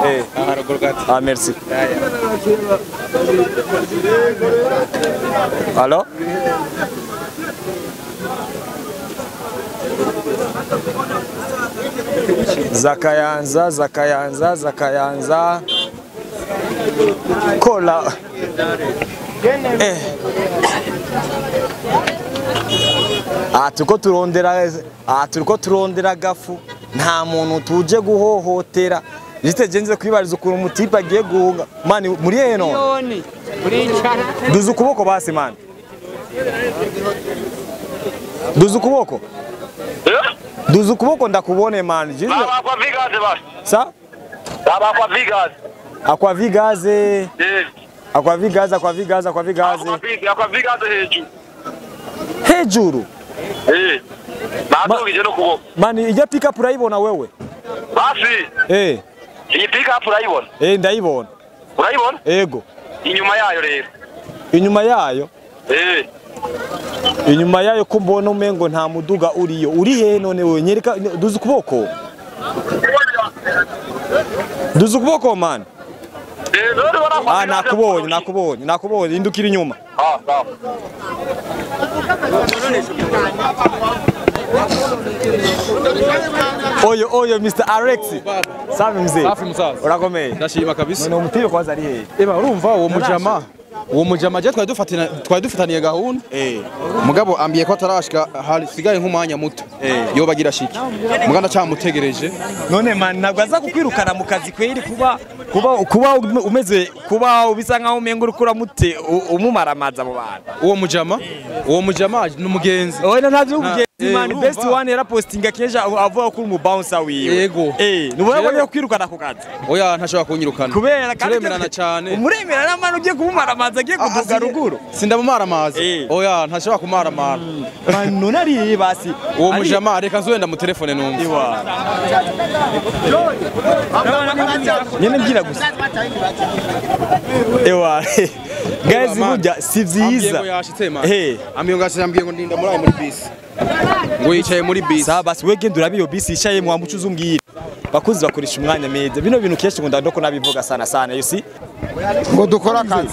Eh, ah merci. Allo? Zakayanza, Zakayanza, Zakayanza. Kola. Eh. Ah, turiko turondera gafu. Nta muntu tuje guhohotera. Jite jenze kwibariza ukuntu umutipe agiye guhunga. Mani muri hehe none? Duza ukuboko basi mani. Duza ukuboko. Duza ukuboko ndakubone mani. Jite. Baba kwa vigaze basi. Sa? Baba kwa vigaze. Akwa vigaze. Eh. Akwa vigaze, akwa vigaze, akwa vigaze. Akwa vigaze hejuru. Hejuru. Eh. Badugije no kuboko. Mani ijya pick up urayibona wewe? Basi. Eh. Iyi pick up urayibona? Eh ndayibona. Urayibona? Ego. Inyuma yayo rero. Inyuma yayo? Eh. Inyuma yayo ko mbona umengo nta muduga uriyo. Uri he none wewe? Nyereka duza ukuboko. Duza ukuboko man. Eh none Ah nakubonye, nakubonye, nakubonye. Indukira inyuma. Ah sawa. Oyo oyo Mr. Alex. Safi mzee. Safi mzazi. Urakomeye. Ndashima kabisa. None umutiyo kwanza ari hehe? Eba urumva uwo mujama. Uwo mujama je twari dufataniye gahunda. Eh. Mugabo ambiye ko atarashika hasigaye nk'umwanya muto. Yo bagira shiki. Muganda cyamutegereje. None man ntabwo aza kukwirukana mu kazi kweri kuba kuba umeze kuba ubisa nkaho umenga urikura mute umumaramaza mu bantu. Uwo mujama ni umugenzi. Oya ntavyo umugenzi man best one yara postinga keja avuga ko mu bouncer wiwe. Yego. Eh nubona ko yo kwirukana ku kazi. Oya ntashobora kunyirukana. Kubera kandi turemerana cyane. Umuremerana man ugiye kumumaramaza agiye kuduga ruguru. Sindamumaramaza. Oya ntashobora kumaramara. Man none ari basi. Uwo mujama reka nzwenda mu telefone numva. Iwa. Nyene mbwira gusa. Ewa. Guys burya si vyiza. Eh. Ambiye ngo ambwiye ngo ndinda muri muri bisi. Ngo yicaye muri bisi. Sawa basi we genda urabiyo bisi yicaye mu wamucuza umbwira. Bakuzi bakoresha umwanya meza. Bino bintu kenshi ngo ndandoko nabivuga sana sana you see. Ngo dukora akazi.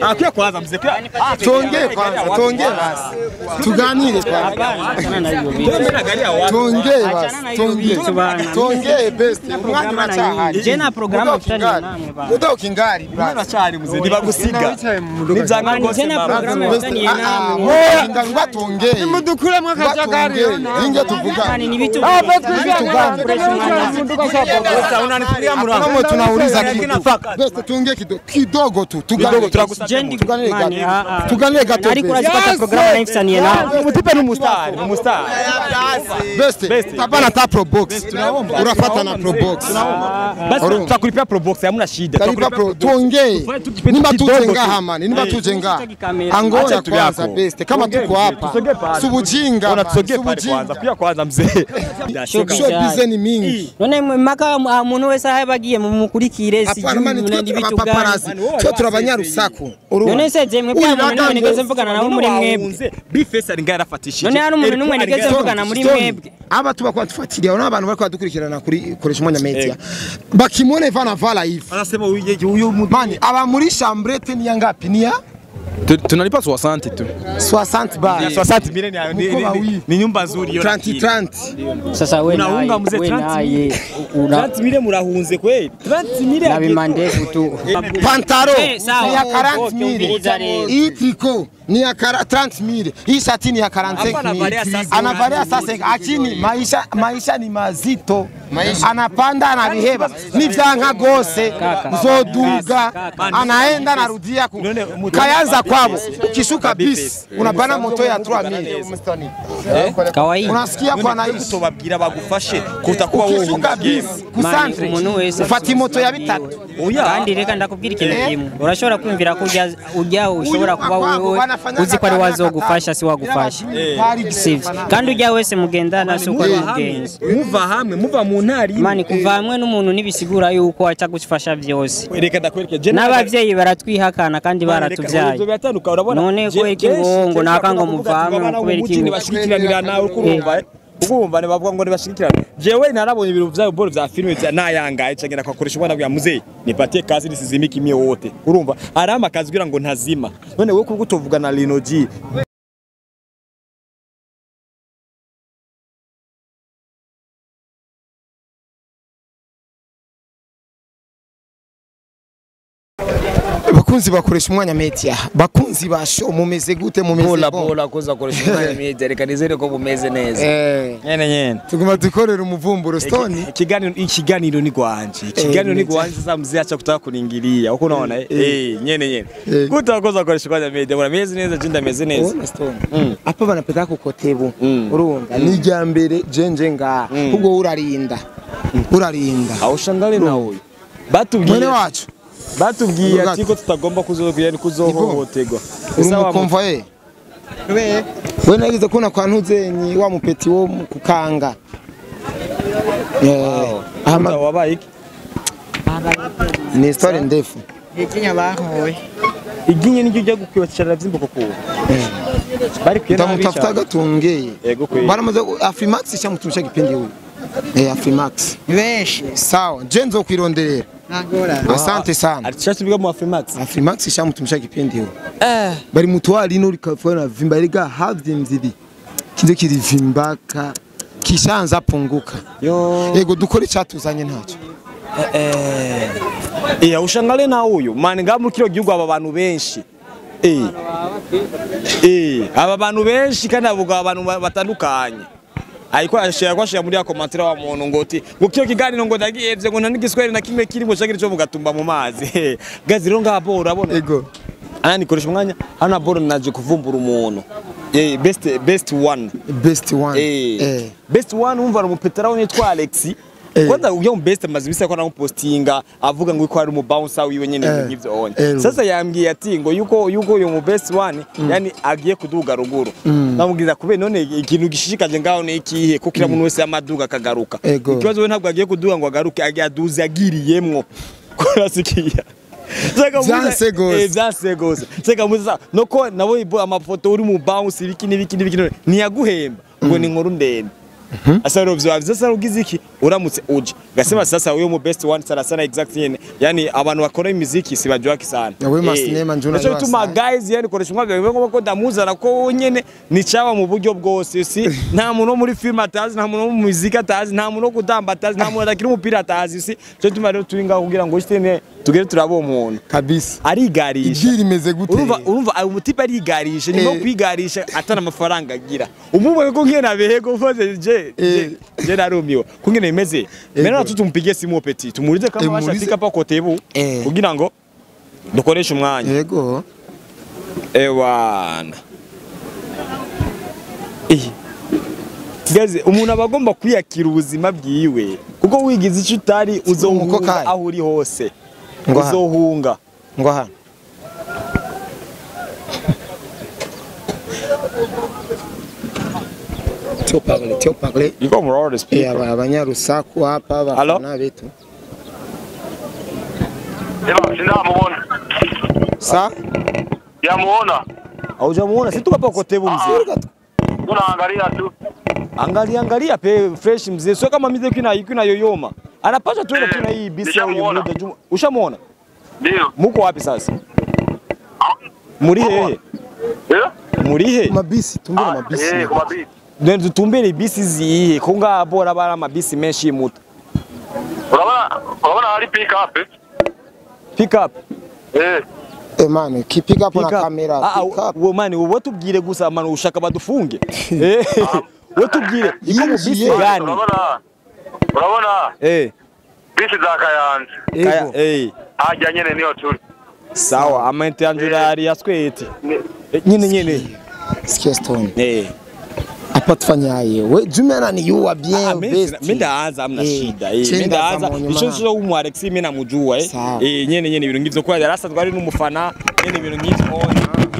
Ah kuya kwanza mzee kuya. Tuongee kwanza, tuongee basi. Tuganire kwanza. Tuongee basi, tuongee. Tuongee best. Umwanya uracahari. Je na programu mfitanye namwe bana. Muda ukingari basi. Uracahari mzee nibagusiga. Nibyanga rwose Je na programu mfitanye namwe. Ngwa tuongee. Nimudukuremo akajagari. Inge tuvuga. Ni bitu. Kama tunauliza kitu. Best tuongee kidogo tu. Tuganire tuganire gato. Nari kurazipata programu na mfitanye namwe. Mutipe ni mustari, ni mustari. Best. Hapana ta pro box. Unapata na pro box. Basi tutakulipia pro box, hamna shida. Tutakulipia pro tuongee. Nimba tujenga hamani, nimba tujenga. Angola kwanza best. Kama tuko hapa. Subujinga. Unasogea pale kwanza. Pia kwanza mzee. Showbiz ni mingi. None maka umuntu wese aho bagiye mumukurikire si n'indi paparazzi. Twe turabanyarusaku. None se je mwe kwa muntu nigeze mvugana nawe muri mwebwe. Bface ari ngarafatishije. None hari umuntu numwe nigeze mvugana muri mwebwe. Aba tuba kwa tufuatilia wana abantu bariko badukurikirana kuri koresha umwanya media. Bakimone Ivana vala hivi. Anasema uyu mani aba muri chambrete ni yangapi ni ya? Tunalipa 60 tu. 60 ba. 60 mile ni nyumba nzuri hiyo. 30 30. Sasa wewe unaunga mzee 30. 30 mile murahunze kweli. 30 mile na bimande tu. Pantaro ni ya 40 mile. Hii tricot ni ya 30 mile. Hii shati ni ya 45 mile. Anavalia sasa achini maisha ni mazito. Anapanda anabiheba. Ni vyanka gose. Zoduga anaenda narudia ku. Kayanza kwabo ukishuka bisi unapana moto ya 3000. Kawaida. Unasikia kwa naishi tobabwira bagufashe kutakuba wowe ukishuka bisi kusantre ufata moto ya bitatu. Kandi reka ndakubwira ikintu kimwe. Urashobora kwumvira ko ujya ushobora kuba wewe uzi ko ari wazogufasha si wagufasha. Sivyo. Kandi ujya wese mugendana si uko ari mugenzi. Muva hamwe muva mu ntari. Mani kuva hamwe n'umuntu nibisigura yuko aca gufasha byose. Reka ndakwereke n'abavyeyi baratwihakana kandi baratuvyaye. None ko iki ngo naka ngo muvamwe kubera iki bashikiranira nawe kurumva. Kuko bavuga ngo nibashigikirane. Jewe narabonye ibintu vyayo boro vya filime vya nayangaye cangena kwakoresha ubwana bwa muzee. Nipatie kazi nisizimiki mie wote. Urumva arama kazi kugira ngo ntazima. None wewe kuko utovuga na Lino G. Bakunzi bakoresha umwanya media, bakunzi ba show mumeze gute, mumeze Bola bon? bola koza koresha umwanya media, reka nizere ko mumeze neza. Nyene nyene. Tuguma dukorera umuvumburo Stone. Ikiganiro ni gwanje. Ikiganiro ni gwanje sasa mzee acha kutaka kuningilia. Uko unaona nyene nyene. Kutakoza koresha umwanya media, murameze neza jinda meze neza. Ona Stone. Apa banapeta kukotebu. Urumva ni rya mbere jenje nga. Ubwo urarinda. Urarinda. Aho shangale nawe. Batubwiye Mwene wacu. Batubwiye ati ko tutagomba kuzohohoterwa kuzohohoterwa. Uri umukonvoye? We nagize kubona kwa ntuzenyi wa mupeti wo kukanga. Ama wabaye iki? Ni story ndefu. Iginya bahoye. Iginye niryo ujya gukwibacara vyimbuko kuwo. Bari kwiye nabi Ndamutafuta gatungeye. Yego kwiye. Baramaze Afrimax cyamutumisha gipindi huyu. Afrimax. Benshi. Sawa, je nzokwironderera. Nagora. Asante sana. Alichatubiga mu Afrimax. Afrimax cyamutumisha kipindi huyu. Bari mutwali ino likafana vimba riga havyimzidi. Kinze kirivimbaka kishanza punguka. Yo. Yego dukore cyatuzanye ntacyo. Ushangale na huyu. Mani ngamu kiro gihugu aba bantu benshi. Aba bantu benshi kandi avuga abantu batandukanye. Ariko ashira kwashira muri akomantira wa muntu ngoti ngo kiyo kiganiro ngo ndagihevye ngo nta n'igiswahili na kimwe kirimo cyagira cyo mugatumba mu mazi. Gazi rero ngabo urabona. Ego. Ana nikoresha umwanya hano boro naje kuvumbura umuntu. Best one. Best one. Best one umva umupetera witwa Alex. Kwanza uyo best amaze ko namupostinga avuga ngo iko ari mu bouncer wiwe nyene ngivyo onye. Sasa yambwiye ati ngo yuko uyo mu best one yani agiye kuduga ruguru. Namubwiza kube none ikintu gishishikaje ngaho ni ikihe ko kira muntu wese amaduga akagaruka. Ikibazo we ntabwo agiye kuduga ngo agaruke agiye aduze agiriyemwo. Kurasikiya. Vyanse gose. Seka muza noko nabo amafoto uri mu bounce ibiki nibiki nibiki ntiyaguhemba ngo ni inkuru ndende. Asa rovyo avyo ugize iki uramutse uje gasema sasa uyo mu best one sana sana exact nyene yani abantu bakora imiziki sibajwaki sana we masinema njuna yo tuma guys yani koresha umwanya ngo ko ndamuzana ko nyene ni caba mu buryo bwose si nta muntu muri film atazi nta muntu mu muziki atazi nta muntu kudamba atazi nta muntu adakira umupira atazi si cyo tuma rero turinga kugira ngo shitene tugere turabo umuntu kabisa arigarisha igira imeze gute urumva ayo mutipe arigarisha nimo kwigarisha atana amafaranga agira umubonye ko nkena behego mfoze je je narumiwe kungene imeze mena tutumpigie simu petit tumulize kama bashafika pa kotebu kugira ngo dukoreshe umwanya yego ewana Gaze umuntu abagomba kwiyakira ubuzima bwiwe kuko wigize icyo utari uzohunga aho uri hose uzohunga ngo hano Tio parle. You go more speaker. Abanyarusaku hapa bafana betu. Eba sinamuona. Sa? Yamuona. Haujamuona? Si tuko hapa kotebu mzee. Unaangalia tu. Angalia pe fresh mzee. Sio kama mzee kuna yoyoma. Anapaswa tuende tu na hii bisi ya huyu muda Juma. Ushamuona? Ndio. Muko wapi sasa? Muri hehe? Muri he? Mabisi, tumbele mabisi. Mabisi. Ndio tumbele bisi zihe ko ngabo rabara mabisi menshi muto. Urabona hari pick up. Pick up. Man, pick up na kamera. Pick up. Wo man, wowe tubwire gusa man ushaka badufunge. Wowe tubwire iko mu bisi gani? Urabona? Bisi za Kayanza. Hajya nyene niyo turi. Sawa, amante yanjura ari yaswete. Nyene. Sikia Stone. Hapa tufanyaye. We Juma ananiua bien best. Mimi ndaanza amna shida. Mimi ndaanza. Ico cyo umu Alex mimi namujua Nyene ibintu ngivyo kwa yarasa twari n'umufana nyene ibintu ngivyo.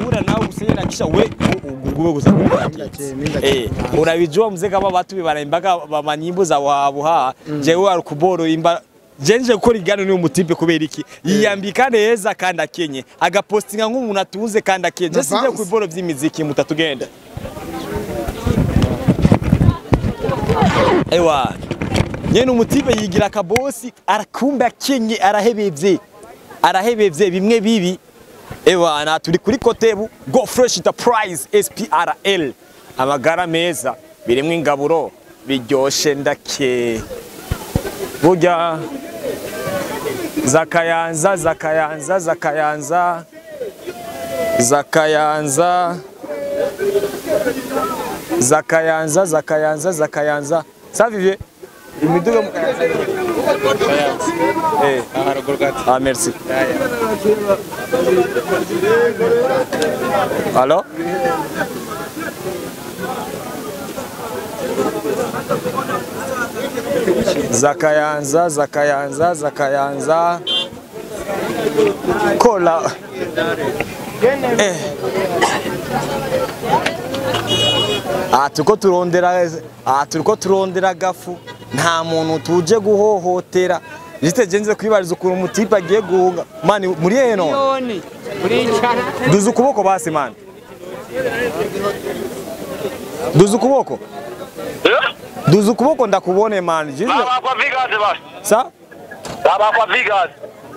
Ura nawe gusenyera kisha we uguwe gusa. Urabijua mzee kama watu banaimbaga bamanyimbo za wabuha. Jewe arukuboro imba Jenje gukora igano ni umutipe kubera iki yiyambika neza kandi akenye agapostinga nk'umuntu atunze kandi akenye. Je sinje ku biboro by'imiziki mutatugenda. Ewa nyene umutipe yigira akabosi arakumba akenye arahebevye bimwe bibi. Ewa na turi kuri Kotebu Go Fresh Enterprise SPRL amagara meza birimwe ingaburo biryoshe ndake burya Zakayanza Zakayanza Zakayanza Zakayanza Zakayanza Zakayanza Zakayanza ça imiduga mu Kayanza. Eh, ah merci. Allo? Zakayanza Zakayanza Zakayanza Kola. Eh. Ah turiko turondera gafu nta muntu tuje guhohotera jite genze kwibariza ukuntu umutipe agiye guhunga mani muri hehe none duza ukuboko basi mani duza ukuboko duza ukuboko ndakubone mani jite kwa vigaze basi sa baba kwa vigaze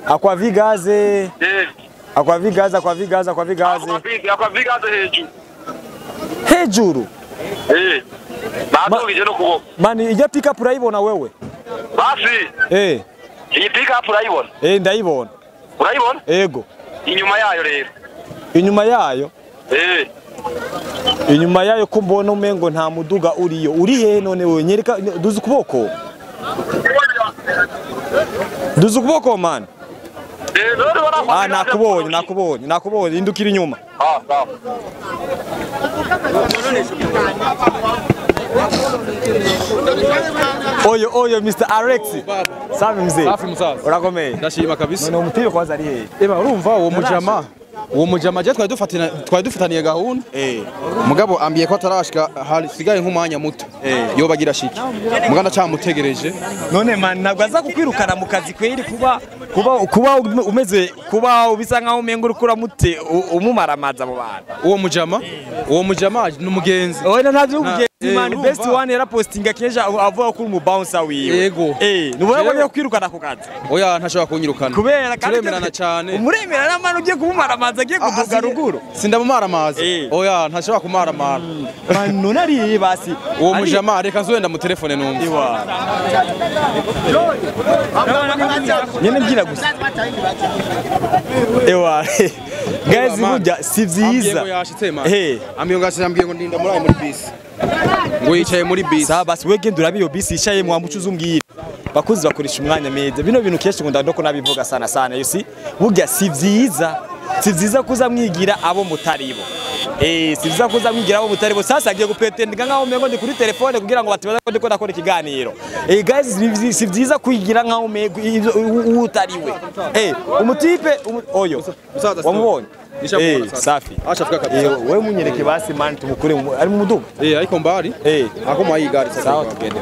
akwa vigaze akwa vigaze akwa vigaze akwa vigaze akwa vigaze hejuru hejuru eh badugije no kuboko mani ijya pick up urayibona wewe basi eh iyi pick up urayibona eh ndayibona urayibona ego inyuma yayo rero inyuma yayo eh inyuma yayo ko mbona umengo nta muduga uriyo uri he none wewe nyereka duza ukuboko duza ukuboko man eh none ah nakubonye nakubonye indukira inyuma ah sawa Oyo oyo Mr. Alex. Safi mzee. Safi mzazi. Urakomeye. Ndashima kabisa. None umutibe kwanza ari hehe? Eba urumva uwo mujama je twari dufataniye gahunda. Eh. Mugabo ambiye ko atarashika hari sigaye nk'umwanya muto. Yo bagira shiki. Muganda cyamutegereje. None man ntabwo aza kukwirukana mu kazi kweri kuba kuba umeze kuba ubisa nkaho umenga urikura mute umumaramaza mu bantu. Uwo mujama ni umugenzi. Oya ntavyo umugenzi man best one yara postinga keja avuga ko mu bouncer wiwe. Yego. Eh nubona ko yo kwirukana ku kazi. Oya ntashobora kunyirukana. Kubera kandi turemerana cyane. Umuremerana man ugiye kumumaramaza agiye kuduga ruguru. Sindamumaramaza. Oya ntashobora kumaramara. Man none ari basi. Uwo mujama reka nzwenda mu telefone numva. Iwa. Nyene mbwira gusa. Ewa. Guys burya si vyiza. Eh. Ambiye ngo ambwiye ngo ndinda muri muri bisi. Ngo yicaye muri bisi. Sawa basi we genda urabiyo bisi yicaye mu wamucuza umbwira. Bakuzi bakoresha umwanya meza. Bino bintu kenshi ngo ndandoko nabivuga sana sana you see. Burya si vyiza. Si vyiza kuza mwigira abo mutaribo. Eh si vyiza kuza mwigira abo mutaribo. Sasa agiye gupretendinga nkaho umengo ndi kuri telefone kugira ngo batibaza ko ndiko ndakora ikiganiro. Eh guys si vyiza kwigira nkaho umego utariwe. Eh umutipe oyo wamubonye. Eh safi. Acha fika kabisa. Eh wewe munyereke basi man tumukure ari mu muduga. Eh ariko mbari. Eh ako mwayi gari sawa tugende.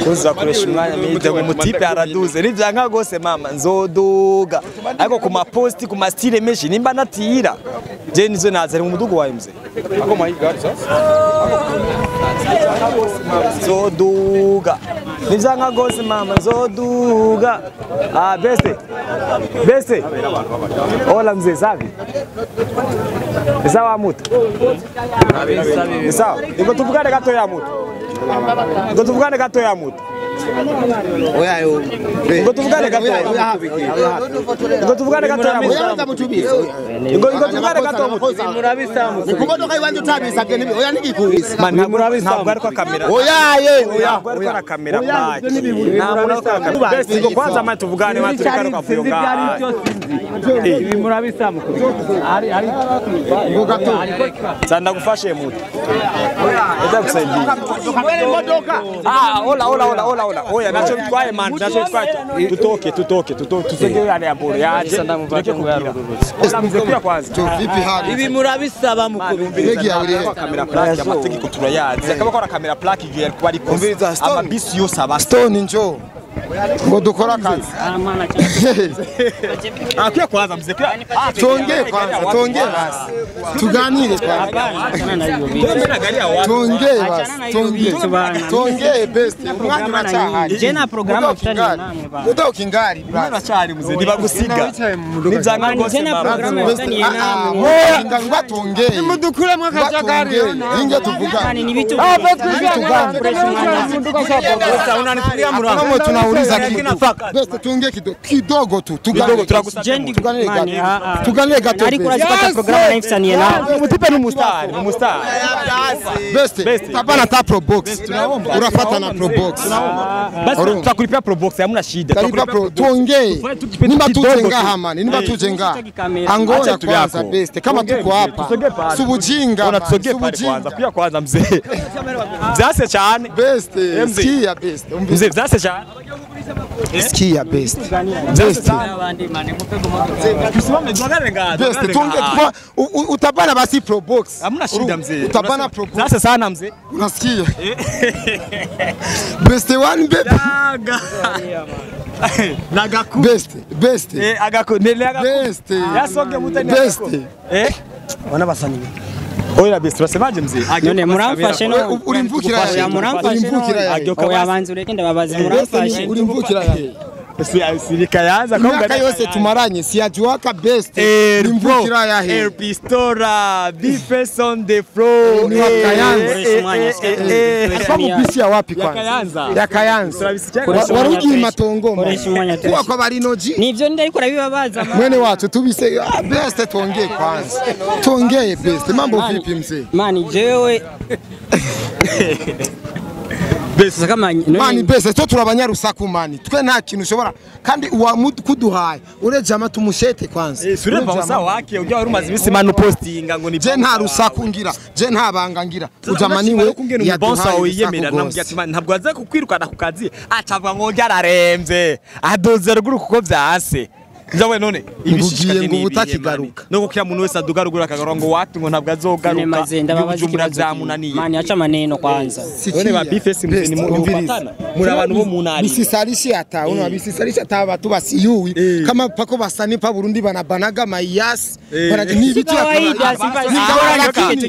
Kuza kuresha umwanya mwiza ngo umutipe araduze nivyanka gose mama nzoduga ariko ku maposti ku mastile menshi nimba natira je nizo naza ari mu mudugu wawe mzee ako mwayi gari sasa nzoduga nivyanka gose mama nzoduga ah beste beste hola mzee safi sawa mutu sawa ngo tuvugane gato ya mutu ngo tuvugane gato ya mutu oya yo ngo tuvugane gato ngo tuvugane gato ya mutu ngo tuvugane gato mutu nikumodoka iwanje utabisabye nibi oya nigikubise man ntabwo ariko kamera oya ye oya ntabwo ariko kamera plaque ntabwo ariko kamera beste ngo kwanza man tuvugane man turekaruka vuyo ngaha ibi murabisamu ari ari ngo gato sanda gufashe mutu ndakusaidia ah hola hola hola hola hola oya nacho bitwaye man nacho bitwaye tutoke tutoke tutoke tusegere ale aboro yaje tureke kugira ola mzee kuya kwanza vipi hali ibi murabisaba mukubiri kamera plaque amategeko turayazi akaba kora kamera plaque igiye kuba ariko amabisi yose aba Stone njo Ngo dukora akazi. Akwiye kwanza mzee tuongee kwanza, tuongee basi. Tuganire kwanza. Tuongee basi, tuongee. Tuongee best. Umwanya uracahari. Je na programu mfitanye namwe ba. Muda ukingari basi. Uracahari mzee nibagusiga. Nibyanga rwose. Je na programu mfitanye namwe. Ngwa tuongee. Nimudukuremo akajagari. Inge tuvuga. Ni bitu. Unanifungia mlango. Kama tunauliza kitu. Best tuongee kidogo tu. Tuganire. Tuganire gato. Ariko urazipata programu na mfitanye namwe. Mutipe ni mustari, ni mustari. Best. Tabana ta pro box. Unafuata na pro box. Basi tutakulipia pro box, hamna shida. Tutakulipia pro. Tuongee. Nimba tuje ngaha mani, nimba tuje ngaha. Angola kwanza best. Kama tuko hapa. Subujinga. Unasogea pale kwanza. Pia kwanza mzee. Mzase cyane. Best. Sikia best. Mzee mzase cyane. Sikia best. Best. Best tuongee utabana basi pro box. Hamna shida mzee. Utabana pro box. Sasa sana mzee. Unasikia? Best one baby. Nagaku. Best, best. Agaku, nele agaku. Best. Yasoge mutani. Best. Wana basani. Oya best, wasemaje mzee? None muramfashe no. Ulimvukira ya. Muramfashe no. Oya banzu reke ndababaza muramfashe. Ulimvukira ya. Sirikayanza kwa miaka yose tumaranye siyajuaka best nimvukira ya he. El Pistora, be face on the floor. Ni Kayanza. Kwa mubisi ya wapi kwanza? Ya Kayanza. Warugi matongo. Kwa kwa barinoji. Nivyo ndari kurabibabaza. Mwene wacu tubise best tuongee kwanza. Tuongee best. Mambo vipi mzee? Mani jewe Best kama mani best to turabanyarusaku mani twe nta kintu ushobora kandi kuduhaye urejama tumushete kwanza. Sure bawusa wake ujya wari umaze imisi mani postinga ngo ni je nta rusaku ngira je nta banga ngira ujama niwe yaduhaye wiyemera namubwira ati ntabwo aza kukwirukana ku kazi acavuga ngo yararemvye adoze ruguru kuko vyase. Njawe none ibishishikaje ngo ubutakigaruka nuko kya muntu wese aduga ruguru akagaruka ngo watu ngo ntabwo azogaruka Bujumbura vyamunaniye. Mani acha maneno kwanza. None ba bifesi mzee ni mufatana muri abantu bo munari. Bisisarishi ata uno bisisarishi ata abantu basiyuwi kama pako basani pa Burundi banabanaga mayas ni bitu ya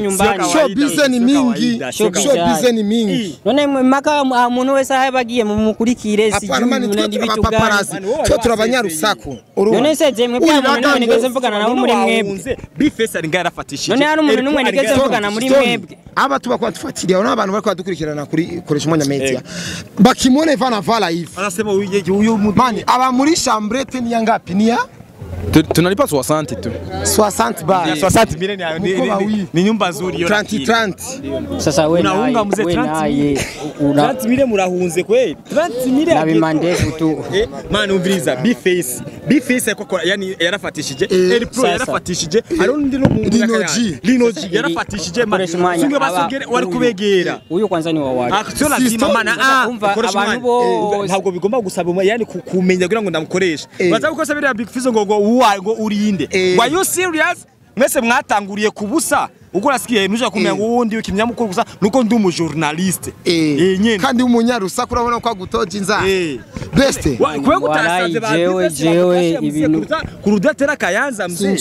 nyumbani. Show business ni mingi. Show business ni mingi. None maka umuntu wese ahabagiye mumukurikire sijui ni bitu gani. Twe turabanyarusaku. None se je mwe none nigeze mvugana nabo muri mwebwe. Bifesa ari ngarafatishije. None hari umuntu numwe nigeze mvugana muri mwebwe. Aba tuba kwa tufatiriya ona abantu bariko badukurikirana kuri koresha umwanya media. Bakimone vana vala hivi. Anasema uyu mani aba muri chambrette ni yangapi ni ya? Tunalipa 60 tu. 60 ba. 60 milioni ni nyumba nzuri hiyo. 30 30. Sasa wewe unaunga mzee 30. 30 milioni murahunze kweli. 30 milioni na bimandefu tu. Man umviriza B face. B face yakoko yani yarafatishije. El Pro yarafatishije. Hari undi no mu Lino G yarafatishije man. Singe basogere wari kubegera. Uyu kwanza ni wa wapi? Akutyo lazima mana umva abantu bo ntabwo bigomba gusaba yani kumenya kugira ngo ndamukoresha. Baza gukosa biriya Big Fizzo ngo ngo urinde. Were you serious? Mwese mwatanguriye kubusa uko nasikiye nuje kumenya ngo uwundi ukimyamukuru gusa nuko ndi umu journaliste. Nyene. Kandi umunyarusaku urabona ko agutoje inzara. Best. Kwe gutasanze ba jewe ibintu kurudatera Kayanza mzee.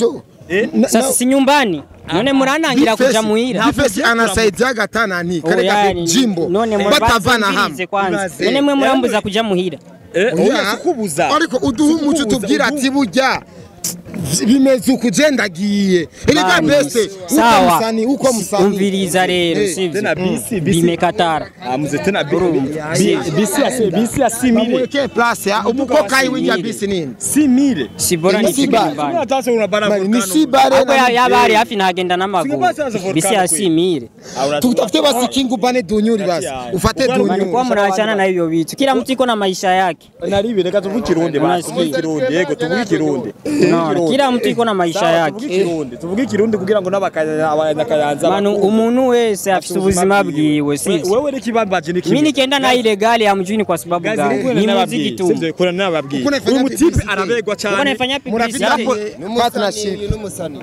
Sasa si nyumbani. None muranangira kuja muhira. Bifesi anasaidia gatana ni kareka jimbo. Batavana hamwe. None mwe murambuza kuja muhira. Oya kukubuza. Ariko uduha umuco tubwira ati burya bimeze ukugendagiye. Erega best uko musani uko musani. Umviriza rero sivyo. Tena bisi bimekatara. Amuze tena bisi bisi ya 6000. Bamweke place ya umukoka iwinja bisi nini? 6000. Si bora ni sibare. Ni sibare. Ako yabari hafi nagenda n'amaguru. Bisi ya 6000. Tutafute basi kingu bane dunyuri basi. Ufate dunyuri. Kwa mnaachana na hivyo vitu. Kila mtu iko na maisha yake. Naribi reka tuvuge Kirundi basi. Tuvuge Kirundi yego tuvuge Kirundi. No, Kila mtu iko na maisha yake. Tuvuge ikirundi kugira ngo n'abakanya Manu umuntu wese afite ubuzima bwiwe sivyo. Wewe nikibambaje niki. Mimi nikienda na ilegali amjuni kwa sababu gani? Ni muziki tu. Sivyo kuna nababwiye. Uyu mutipe arabegwa cyane. Niko naifanyia publicity. Partnership.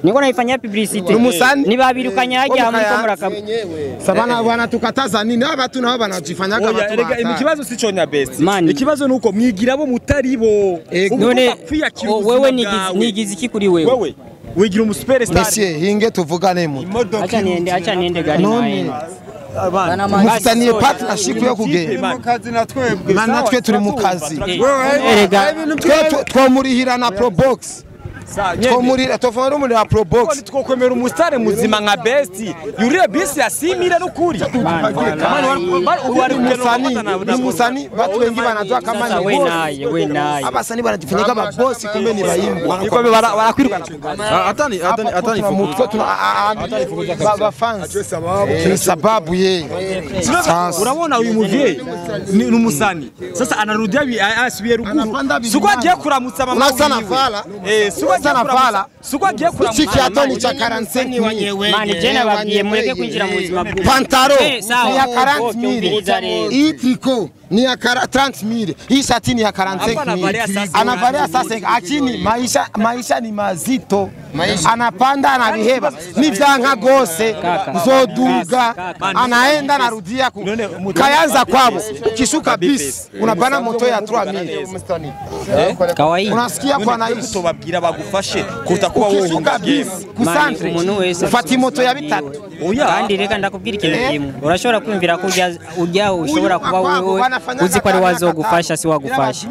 Niko naifanyia publicity. Ni babirukanya hajya muri ko murakaba. Sabana wanatukataza nini? Aba watu nabo banajifanyaga watu. Erega ikibazo sico nya best. Ikibazo nuko mwigira bo mutari bo. None wewe nigize iki kuri wewe? Wewe wigira umu superstar. Monsieur hinge tuvugane muto. Acha niende gari naye. Mufitaniye partnership yo kugenda. Natwe turi mu kazi. Erega twomurihira na Probox. Twomurira tofora Probox. Twokwemera umusitari muzima nka best. Yurire bisi yasimira n'ukuri. Musani watu wengi wanajua kama ni we naye we naye. Abasani wanajifanyika ba boss kumbe ni baimbwa. Barakwirukana. Atani baba fans. Ni sababu ye. Urabona uyu muvyeyi ni umusani. Sasa anarudia asubiye ruguru. Suko agiye kuramutsa mama wiwe. Suko agiye kuramutsa. Iki atoni cha 45. Mani jena babwiye mureke kwinjira mu buzima bw'umuntu. Pantaro ni ya 40000. Hii tricot ni ya 30000. Hii shati ni ya 45000. Anavalia sasa achini maisha ni mazito. Anapanda anabiheba. Ni vyanka gose zoduga anaenda anarudia kayanza kwabo. Ukishuka bisi unabana moto ya 3000. Kawaida. Unasikia kwa naishi tobabwira bagufashe kuruta kuba wowe ukishuka bisi kusantre ufata moto ya bitatu. Kandi reka ndakubwira ikintu kimwe. Urashobora kwumvira ko ujya ushobora kuba wewe uzi ko ari wazogufasha si wagufasha.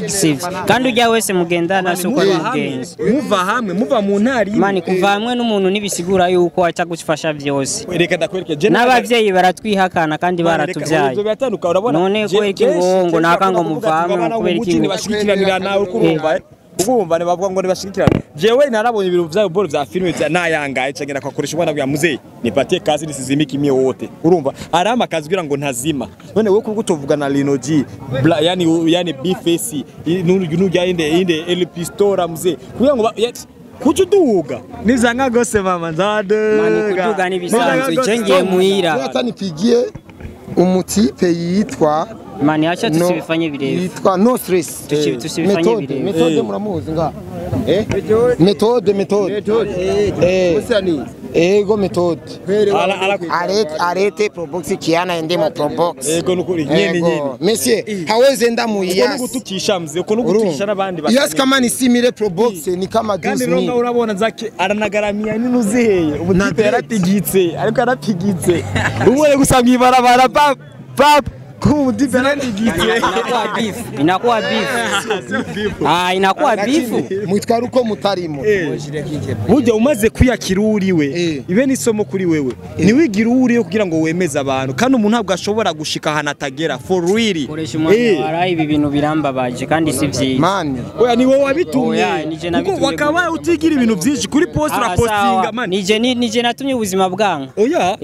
Sivyo. Kandi ujya wese mugendana si uko ari mugenzi. Muva hamwe muva mu ntari. Mani kuva hamwe n'umuntu nibisigura yuko aca gufasha byose. Reka ndakwereke n'abavyeyi baratwihakana kandi baratuvyaye. None kubera iki ngo nakango muvamwe kubera iki ngo bashikiranira nawe kurumva. Ugumva ne bavuga ngo nibashikirana. Jewe narabonye ibintu vya bolo vya filme vya nayangaye cangena kwakoresha ubona bwa muzee nipatie kazi nisizimiki mie wote. Urumva arama kazi kugira ngo ntazima. None wewe kubwo tuvuga na Lino G yani B-Face nujya inde El Pistola muzee kugira ngo kucuduga nizanga gose mama nzaduga. Mani kuduga ni bisanzwe cengiye muhira. Hata nipigie umutipe yitwa Mani acha tusibifanye birefu. Yitwa no stress. Tusibifanye birefu. Methode muramuzi nga. Methode. Ego methode. Arete Probox kiana ende mu Probox. Ego nukuri nyene. Monsieur hawezi enda mu Iyas. Uko nugutukisha mzee, uko nugutukisha n'abandi basi. Iyas kama ni simile Probox ni kama 12000. Kandi ronga urabona nzake aranagaramia nini uziheye. Umutipe yarapigitse, ariko yarapigitse. Umwe gusa mwibarabara pap pap. Inakuwa beef. Ah, inakuwa beef. Mwitwara uko mutarimo. Burya umaze kwiyakira uriwe ibe nisomo kuri wewe. Niwigira uriwe kugira ngo wemeze abantu. Kandi umuntu ntabwo ashobora gushika ahantu atagera for real. Koresha umwanya waraye ibi bintu birambabaje kandi si vyiza. Man. Oya ni wowe wabitumye. Kuko wakaba utigira ibintu byinshi kuri post urapostinga man. Nije natumye ubuzima bwanka. Oya.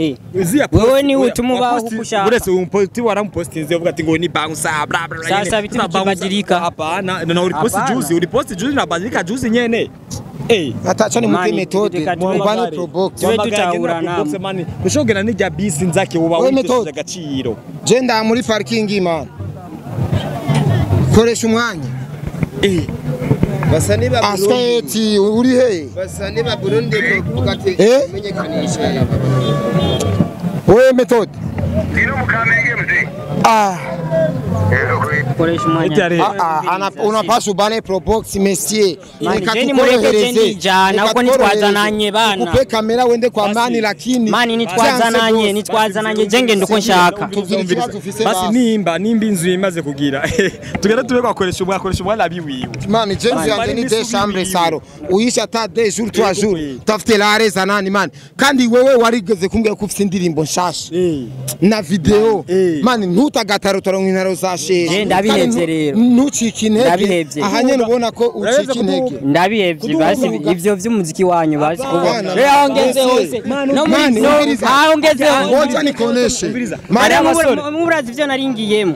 Wewe ni utuma ubaho uko ushaka. Uretse umposti waramupostinze uvuga ati ngo ni bouncer bla bla. Sasa vitu vikibadilika. Hapana, na uliposti juzi na badilika juzi nyene. Atacha ni muke methode mubane Probox. Twe tutahura namwe. Ushogera n'ijya bisi nzake uba witesheje agaciro. Je nda muri parking man. Koresha umwanya. Basani ba Burundi. Asweti uri he? Basani ba Burundi bugate menyekanisha. Wewe methode. Dino mukamenge mzee. Ah. Koresha umwanya. Unapaswa ubane Probox monsieur. Jeni mureke jendi jana uko nitwazananye bana. Kupe kamera wende kwa mani lakini mani nitwazananye jenge ndiko nshaka. Basi nimba inzu imaze kugira. Tugera tube kwakoresha umwakoresha umwana biwiwe. Mani jenzi yanje ni deux chambres saro. Uisha ta 2 jours 3 jours. Tafute la za nani mani. Kandi wewe warigeze kumbwira ko ufite indirimbo nshasha. Na video. Mani ntutagataro taronka za shehe. Ndabihevye rero. Ntucike intege. Aha nyene ubona ko ucika intege. Ndabihevye basi ivyo vy'umuziki wanyu basi kubona. Rero aho ngeze hose. No muri aho ngeze hose. Ngoja nikoneshe. Mara murazi ivyo naringiyemo.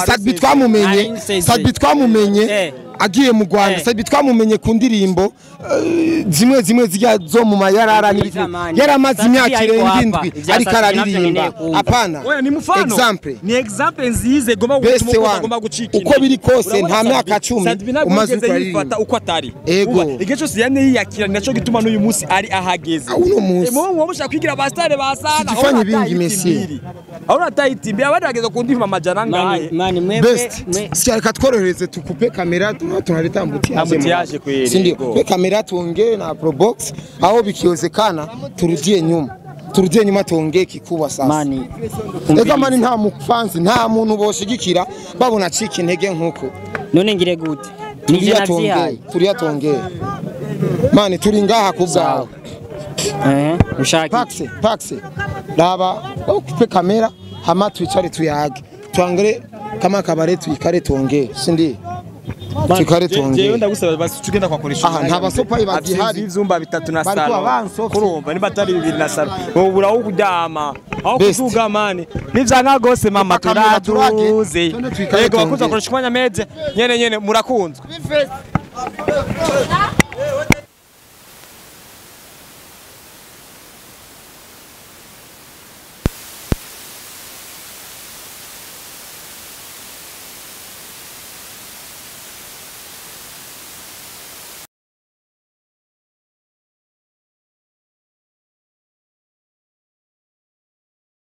Sadbi twamumenye. Sadbi twamumenye. Agiye mu Rwanda Sat-B twamumenye ku ndirimbo zimwe zimwe zijya zo mu mayarara n'ibiki. Yaramaze imyaka irenga 7 ariko araririmba. Hapana. Oya ni mfano. Example. Ni example nziza igomba gutuma agomba gucika. Uko biri kose nta myaka 10 umaze yifata uko atari. Ego. Igihe cyose yamye yiyakira ni naco gituma n'uyu munsi ari ahageze. Uno munsi. Mu mushaka kwigira abastare basana. Sijifanye bingi Messi. Aho natayiti mbi abandi bageze ku ndimi amajana ngaye. Mani mwebwe Best. Sikia tworohereze tukupe kamera tunaleta ambutiaje kweli. Si ndio? Tupe kamera tuongee na Probox au bikiwezekana turudie nyuma. Turudie nyuma tuongee kikubwa sasa. Mani. Eka mani nta mufansi nta muntu boshigikira babona cika intege nkuko. None ngire gute? Nije navyihaye. Tulia tuongee. Mani turi ngaha kubwawe. Ushaki. Paxe, paxe. Raba ukupe kamera hama twicare tuyage. Tuangere kama kabare tuikare tuongee, si ndio? Tuikare tuongee. Jewe ndagusaba basi tugenda kwakoresha. Aha nta basopayi bagihari. Ivyumba bitatu na salo. Kurumva niba atari bibiri na salo. Ubura aho kudyama. Aho kuduga mani. Nivyanka gose mama turaduze. Yego bakunze koresha umwanya meze. Nyene nyene murakunzwe.